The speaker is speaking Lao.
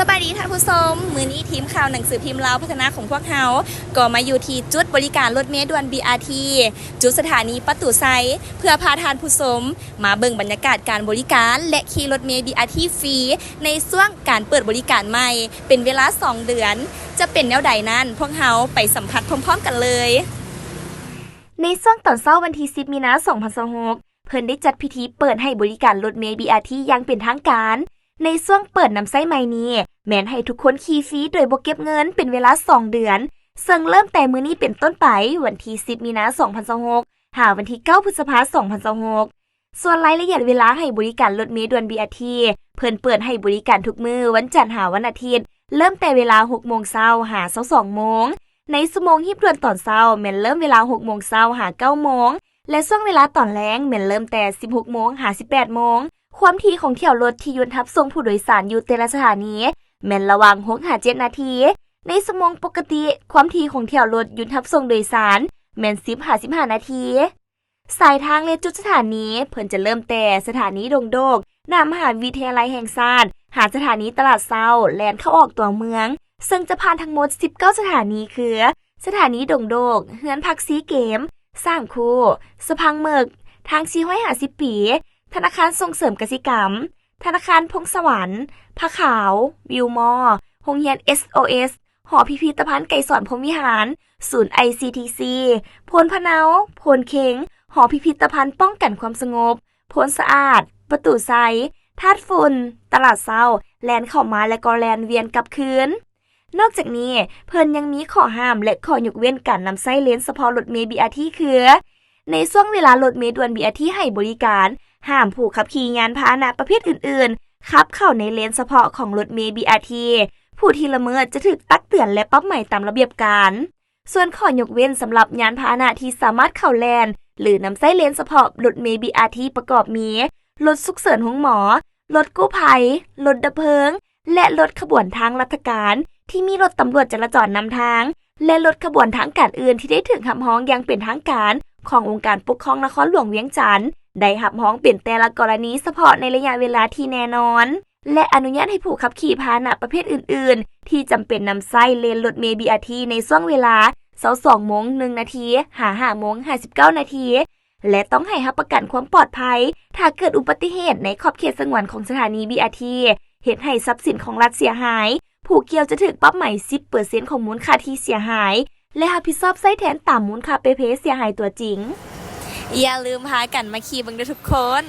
ສະບາຍດີທ່ານຜູ້ຊົມ, ມື້ນີ້ທີມຂ່າວໜັງສືພິມລາວພັດທະນາຂອງພວກເຮົາ ກໍມາຢູ່ທີ່ຈຸດບໍລິການລົດເມດ່ວນ ບີອາທີ ຈຸດສະຖານີປະຕູໄຊ ເພື່ອພາທ່ານຜູ້ຊົມມາເບິ່ງບັນຍາກາດການບໍລິການ ແລະ ຂີ່ລົດເມບີອາທີຟຣີ ໃນຊ່ວງການເປີດບໍລິການໃໝ່ ເປັນເວລາສອງເດືອນ ຈະເປັນແນວໃດນັ້ນ, ພວກເຮົາໄປສຳຜັດພ້ອມໆກັນເລີຍ. ໃນຊ່ວງຕອນເຊົ້າວັນທີສິບ ມີນາ ສອງພັນຊາວຫົກ ເພິ່ນໄດ້ຈັດພິທີເປີດໃຫ້ບໍລິການລົດເມບີອາທີຢ່າງເປັນທາງການ. ໃນຊ່ວງເປີດນຳໃຊ້ໃໝ່ນີ້ ແມ່ນໃຫ້ທຸກຄົນຂີ່ຟຣີໂດຍບໍ່ເກັບເງິນເປັນເວລາສອງເດືອນ, ເຊິ່ງເລີ່ມແຕ່ມື້ນີ້ເປັນຕົ້ນໄປ, ວັນທີສິບ ມີນາ ສອງພັນຊາວຫົກ ຫາວັນທີເກົ້າ ພຶດສະພາ ສອງພັນຊາວຫົກ. ສ່ວນລາຍລະຍະເວລາໃຫ້ບໍລິການລົດເມດ່ວນ ບີອາທີ ເພິ່ນເປີດໃຫ້ບໍລິການທຸກມື້ວັນຈັນຫາວັນອາທິດ, ເລີ່ມແຕ່ເວລາຫົກໂມງເຊົ້າຫາຊາວສອງໂມງ. ໃນຊົ່ວໂມງຮີບດ່ວນຕອນເຊົ້າ ແມ່ນເລີ່ມເວລາຫົກໂມງເຊົ້າຫາເກົ້າໂມງ ແລະ ຊ່ວງເວລາຕອນແລງແມ່ນເລີ່ມແຕ່ສິບຫົກໂມງຫາສິບແປດໂມງ. ຄວາມຖີ່ຂອງຖ້ຽວລົດທີ່ຢຸດຮັບສົ່ງຜູ້ໂດຍສານຢູ່ແຕ່ລະສະຖານີແມ່ນລະຫວ່າງຫົກຫາເຈັດນາທີ. ໃນຊົ່ວໂມງປົກກະຕິ, ຄວາມຖີ່ຂອງຖ້ຽວລົດຢຸດຮັບສົ່ງໂດຍສານແມ່ນສິບຫາສິບຫ້ານາທີ. ສາຍທາງ ແລະ ຈຸດສະຖານີ ເພິ່ນຈະເລີ່ມແຕ່ສະຖານີດົງໂດກ ໜ້າມະຫາວິທະຍາໄລແຫ່ງຊາດ ຫາສະຖານີຕະຫຼາດເຊົ້າ ແລ່ນເຂົ້າອອກຕົວເມືອງ, ເຊິ່ງຈະຜ່ານທັງໝົດສິບເກົ້າສະຖານີ ຄື ສະຖານີດົງໂດກ, ເຮືອນພັກຊີເກມ, ຊ້າງຄູ, ສະພັງເມິກ, ທາງສີ່ຮ້ອຍຫ້າສິບປີ, ທະນາຄານສົ່ງເສີມກະສິກຳ, ທະນາຄານພົງສະຫວັນ, ຜາຂາວ, ວິວມໍ, ໂຮງຮຽນເອສໂອເອສ, ຫໍພິພິທະພັນໄກສອນພົມວິຫານ, ສູນໄອຊີທີຊີ, ໂພນພະເນົາ, ໂພນເຄັງ, ຫໍພິພິທະພັນປ້ອງກັນຄວາມສະຫງົບ, ໂພນສະອາດ, ປະຕູໄຊ, ທາດຝຸ່ນ, ຕະຫຼາດເຊົ້າ, ແລ່ນເຂົ້າມາ ແລະ ກໍແລ່ນວຽນກັບຄືນ. ນອກຈາກນີ້, ເພິ່ນຍັງມີຂໍ້ຫ້າມ ແລະ ຂໍ້ຍົກເວັ້ນການນຳໃຊ້ເລນສະເພາະລົດເມບີອາທີ ຄື ໃນຊ່ວງເວລາລົດເມດ່ວນບີອາທີໃຫ້ບໍລິການ, ຫ້າມຜູ້ຂັບຂີ່ຍານພາຫະນະປະເພດອື່ນໆ ຂັບເຂົ້າໃນເລນສະເພາະຂອງລົດເມບີອາທີ. ຜູ້ທີ່ລະເມີດຈະຖືກຕັກເຕືອນ ແລະ ປັບໃໝຕາມລະບຽບການ. ສ່ວນຂໍ້ຍົກເວັ້ນສຳລັບຍານພາຫະນະທີ່ສາມາດເຂົ້າແລ່ນ ຫຼື ນຳໃຊ້ເລນສະເພາະລົດເມບີອາທີປະກອບມີ ລົດສຸກເສີນໂຮງໝໍ, ລົດກູ້ໄພ, ລົດດັບເພີງ ແລະ ລົດຂະບວນທາງລັດຖະການທີ່ມີລົດຕຳຫຼວດຈະລາຈອນນຳທາງ ແລະ ລົດຂະບວນທາງການອື່ນທີ່ໄດ້ຖືກຮັບຮອງຢ່າງເປັນທາງການຂອງອົງການປົກຄອງນະຄອນຫຼວງວຽງຈັນ ໄດ້ຮັບຮອງເປັນແຕ່ລະກໍລະນີສະເພາະໃນໄລຍະເວລາທີ່ແນ່ນອນ ແລະ ອະນຸຍາດໃຫ້ຜູ້ຂັບຂີ່ພາຫະນະປະເພດອື່ນໆ ທີ່ຈຳເປັນນຳໃຊ້ເລນລົດເມບີອາທີໃນຊ່ວງເວລາຊາວສອງໂມງໜຶ່ງນາທີ ຫາຫ້າໂມງຫ້າສິບເກົ້ານາທີ ແລະ ຕ້ອງໃຫ້ຮັບປະກັນຄວາມປອດໄພ ຖ້າເກີດອຸບັດຕິເຫດໃນຂອບເຂດສະຫງວນຂອງສະຖານີບີອາທີ ເຮັດໃຫ້ຊັບສິນຂອງລັດເສຍຫາຍ, ຜູ້ກ່ຽວຈະຖືກປັບໃໝສິບເປີເຊັນຂອງມູນຄ່າທີ່ເສຍຫາຍ ແລະ ຮັບຜິດຊອບໃຊ້ແທນຕາມມູນຄ່າເປ່ເພເສຍຫາຍຕົວຈິງ. ຢ່າລືມພາກັນມາຂີ່ເບິ່ງເດີ້ທຸກຄົນ.